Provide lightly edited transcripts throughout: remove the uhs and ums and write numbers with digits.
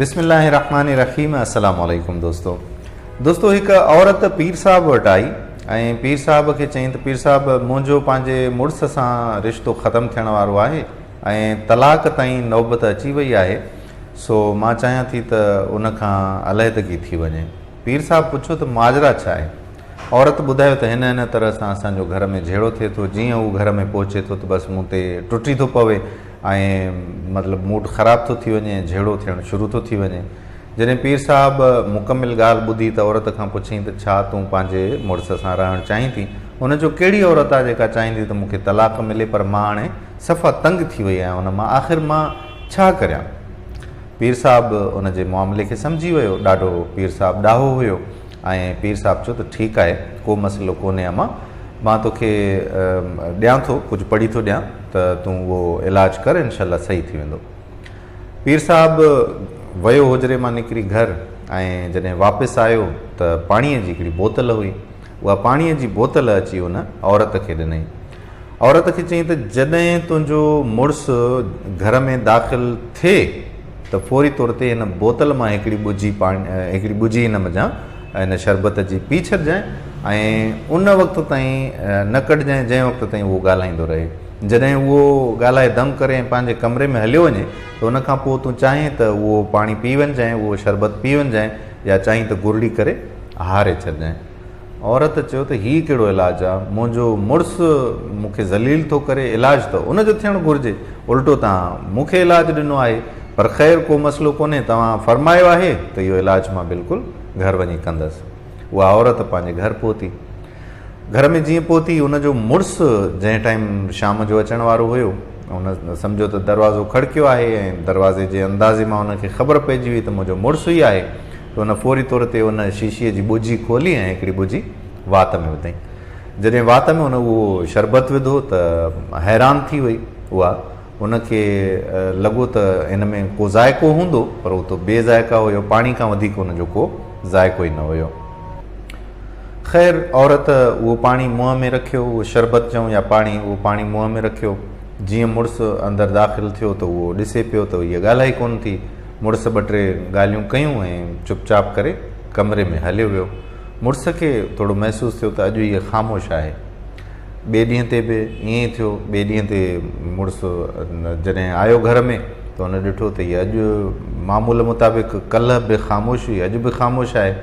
بسم الله الرحمٰن الرحيم السلام عليڪم دوستو دوستو هڪ عورت پير صاحب وٽ آئي ۽ پير صاحب کي چيائين ته پير صاحب منهنجو پنهنجي مڙس سان رشتو ختم ٿيڻ وارو آهي ۽ طلاق تائين نوبت اچي وئي آهي سو مان چاهيان ٿي ته ان کان علحدگي ٿي وڃي پير صاحب پڇيو ته ماجرا ڇا آهي عورت ٻڌايو ته هن هن طرح سان اسان جو گهر ۾ جهيڙو ٿئي ٿو، جيئن هو گهر ۾ پهچي ٿو ته بس مون تي ٽٽي ٿو پوي ۽ مطلب موڊ خراب ٿو ٿي وڃي ۽ جهيڙو ٿيڻ شروع ٿو ٿي وڃي. جڏهن پير صاحب مڪمل ڳالهه ٻڌي ته عورت کان پڇيائين ته ڇا تون پنهنجي مڙس سان رهڻ چاهين ٿي؟ هن چيو ڪهڙي عورت آهي جيڪا چاهيندي ته مون کي طلاق ملي پر مان هاڻي صفا تنگ ٿي وئي آهيان ان مان آخر مان ڇا ڪريان؟ پير صاحب ان جي معاملي کي سمجهي ويو، ڏاڍو پير صاحب ڏاهو هيو. ۽ پير صاحب چيو ته ٺيڪ آهي ڪو مسئلو ڪونهي امان مان توکي ڏيان ٿو ڪجهه پڙهي ٿو ڏيان ته تون اهو علاج ڪر انشاء الله صحيح ٿي ويندو. پير صاحب ويو حجري مان نڪري گهر ۽ جڏهن واپس آيو ته پاڻيء جي هڪڙي بوتل هئي اها پاڻيء جي بوتل اچي ان عورت کي ڏنائين. عورت کي چيائين ته جڏهن تنهنجو مڙس گهر ۾ داخل ٿئي ته فوري طور تي هن بوتل مان هڪڙي ٻجهي پاڻي هڪڙي ٻجهي هن منجهان هن شربت جي پي ڇڏجانء ۽ ان وقت تائين نه ڪڍجانء جنهن وقت تائين اهو ڳالهائيندو رهي. جڏهن اهو ڳالهائي دم ڪري ۽ پنهنجي ڪمري ۾ هليو وڃي ته ان کان پوء تون چاهين ته اهو پاڻي پي وڃجانء، اهو شربت پي وڃجانء يا چاهين ته گرڙي ڪري هاري ڇڏجانء. عورت چيو ته هي ڪهڙو علاج آ، منهنجو مڙس مون کي ذليل ٿو ڪري، علاج ته ان جو ٿيڻ گهرجي، الٽو توهان مون کي علاج ڏنو آهي، پر خير ڪو مسئلو ڪونهي، توهان فرمايو آهي ته اهو علاج مان بلڪل گهر وڃي ڪندس. اها عورت پنهنجي گهر پهتي. گهر ۾ جيئن پهتي، ان جو مڙس جنهن ٽائيم شام جو اچڻ وارو هيو، هن سمجهيو ته دروازو کڙڪيو آهي ۽ دروازي جي اندازي مان هن کي خبر پئجي وئي ته منهنجو مڙس ئي آهي، ته هن فوري طور تي ان شيشيء جي ٻجهي کولي ۽ هڪڙي ٻجهي وات ۾ وڌائين. جڏهن وات ۾ هن اهو شربت وڌو ته حيران ٿي وئي اها. هن کي لڳو ته هن ۾ ڪو ذائقو هوندو پر اهو ته بي ذائقه هيو، پاڻي کان وڌيڪ ان جو ڪو ذائقو ئي نه هيو. خير عورت اهو پاڻي منهن ۾ رکيو، اهو شربت چئون يا پاڻي، اهو پاڻي منهن ۾ رکيو. جيئن مڙس اندر داخل ٿيو ته اهو ڏسي پيو ته هيء ڳالهائي ڪونه ٿي. مڙس ٻه ٽي ڳالهيون ڪيون ۽ چپ چاپ ڪري ڪمري ۾ هليو ويو. مڙس کي ٿورو محسوس ٿيو ته اڄ هيء خاموش آهي. ٻئي ڏينهن تي به ائين ئي ٿيو. ٻئي ڏينهن تي مڙس جڏهن آيو گهر ۾ ته هن ڏٺو ته هيء اڄ معمول مطابق ڪلهه به خاموش هئي، اڄ به خاموش آهي.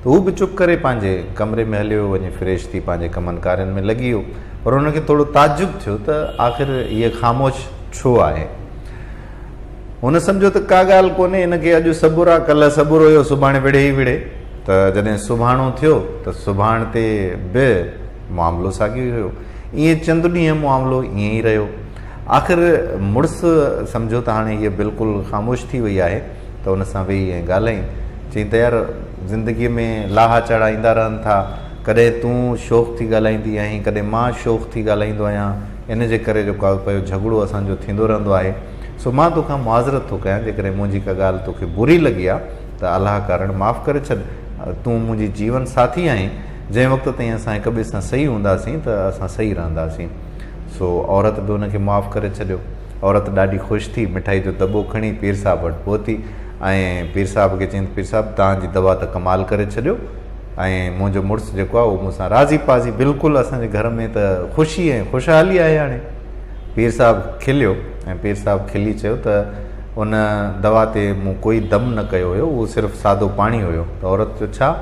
ته هو به چپ ڪري پنهنجي ڪمري ۾ هليو ويو، وڃي فريش ٿي پنهنجي ڪمن ڪارين ۾ لڳي ويو. پر هن کي ٿورو تعجب ٿيو ته آخر هيء خاموش ڇو آهي؟ هن سمجهيو ته ڪا ڳالهه ڪونهي، هن کي اڄ صبر آ، ڪلهه صبر هيو، سڀاڻي وڙهي ئي وڙهي. ته جڏهن سڀاڻو ٿيو ته سڀاڻ تي به معاملو ساڳيو ئي هيو. ائين چند ڏينهن معاملو ائين ئي رهيو. آخر مڙس سمجهيو ته هاڻي هيء بلڪل خاموش ٿي وئي آهي ته ان سان ويهي ۽ ڳالهائين. چيائين ته يار زندگيء ۾ لاها چاڙها ايندا رهن ٿا. ڪڏهن تون شوخ ٿي ڳالهائيندي آهين، ڪڏهن مان شوخ ٿي ڳالهائيندو آهيان. ان جي ڪري جو ڪا پيو جهڳڙو اسان جو ٿيندو رهندو آهي. سو مان توکان معذرت ٿو ڪيان جيڪڏهن منهنجي ڪا ڳالهه توکي بري لڳي آ ته الله ڪارڻ معاف ڪري ڇڏ. تون منهنجي جيون ساٿي آهين. جنهن وقت تائين اسان هڪ ٻئي سان صحيح هونداسين ته اسان صحيح رهنداسين. سو عورت به ان کي معاف ڪري ڇڏيو. عورت ڏاڍي خوش ٿي مٺائي جو دٻو کڻي پير صاحب وٽ پهتي ۽ پير صاحب کي چيائين ته پير صاحب توهان جي دوا ته ڪمال ڪري ڇڏيو ۽ منهنجو مڙس جيڪو آهي اهو مون سان راضي پازي بلڪل اسان جي گهر ۾ ته خوشي ۽ خوشحالي آهي هاڻي. پير صاحب کليو ۽ پير صاحب کلي چيو ته ان دوا تي مون ڪوئي دم نه ڪيو هيو اهو صرف سادو پاڻي هيو ته عورت چيو ڇا؟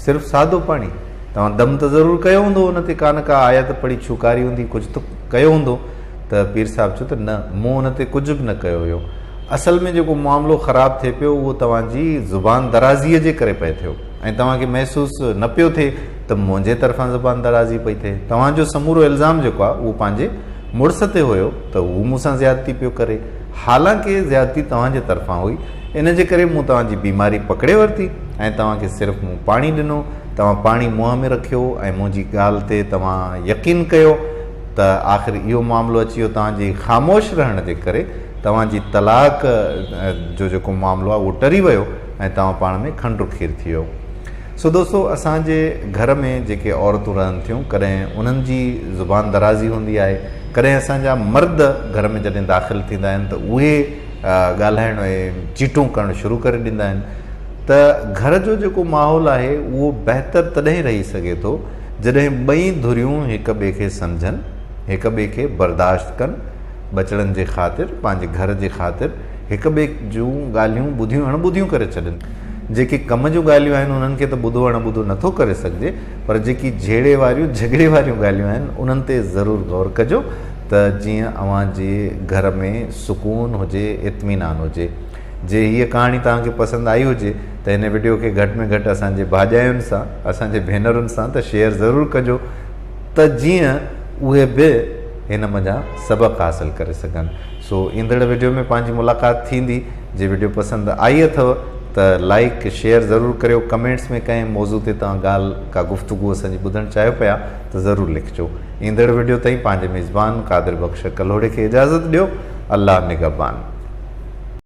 صرف سادو پاڻي؟ توهان دم ته ضرور ڪيو هوندو ان تي ڪا نه ڪا آيت پڙهي ڇوڪاري هوندي ڪجهه ته ڪيو هوندو ته پير صاحب چيو ته نه مون ان تي ڪجهه به نه ڪيو هيو اصل ۾ جيڪو معاملو خراب ٿئي پيو اهو توهان جي زبان درازيء جي ڪري پئي ٿيو ۽ توهان کي محسوس نه پيو ٿئي ته منهنجي طرفان زبان درازي پئي ٿئي. توهان جو سمورو الزام جيڪو آهي اهو پنهنجي مڙس تي هيو ته هو مون سان زيادتي پيو ڪري. حالانڪه زيادتي توهان جي طرفان هئي. ان جي ڪري مون توهان جي بيماري پڪڙي ورتي ۽ توهان کي صرف مون پاڻي ڏنو. توهان پاڻي منهن ۾ رکيو ۽ منهنجي ڳالهه تي توهان يقين ڪيو ته آخر اهو معاملو اچي ويو توهان جي خاموش رهڻ جي ڪري توهان جي طلاق جو جيڪو معاملو آهي اهو ٽري ويو ۽ توهان پاڻ ۾ کنڊ کير ٿي ويو. سو دوستو اسان جي گهر ۾ جيڪي عورتون رهن ٿيون ڪڏهن انهن جي زبان درازي هوندي آهي ڪڏهن اسان جا مرد گهر ۾ جڏهن داخل ٿيندا آهن ته اهي ڳالهائڻ ۽ چيٽون ڪرڻ شروع ڪري ڏيندا آهن ته گهر جو جيڪو ماحول آهي اهو بهتر تڏهن رهي سگهي ٿو جڏهن ٻئي ڌريون هڪ ٻئي کي سمجهن، هڪ ٻئي کي برداشت ڪن، ٻچڙن جي خاطر، پنهنجي گهر جي خاطر هڪ ٻئي جون ڳالهيون ٻڌيون اڻ ٻڌيون ڪري ڇڏن. جيڪي ڪم جون ڳالهيون آهن انهن کي ته ٻڌو اڻ ٻڌو نٿو ڪري سگهجي پر جيڪي جهيڙي واريون جهڳڙي واريون ڳالهيون آهن انهن تي ضرور غور ڪجو ته جيئن اوهان جي گهر ۾ سڪون هجي اطمينان هجي. جي هيء ڪهاڻي توهان کي پسند آئي هجي ته هن وڊيو کي گهٽ ۾ گهٽ اسان جي ڀاڄاين سان اسان جي ڀينرن سان ته شيئر ضرور ڪجو ته جيئن اهي به هن منجهان سبق حاصل ڪري سگهن. سو ايندڙ وڊيو ۾ پنهنجي ملاقات ٿيندي. جي وڊيو پسند آئي اٿو ته لائيڪ شيئر ضرور ڪريو ڪمينٽس ۾ ڪنهن موضوع تي توهان ڳالهه ڪا گفتگو اسان جي ٻڌڻ چاهيو پيا ته ضرور لکجو. ايندڙ وڊيو تائين پنهنجي ميزبان قادر بخش ڪلهوڙي کي اجازت ڏيو. الله نگهبان.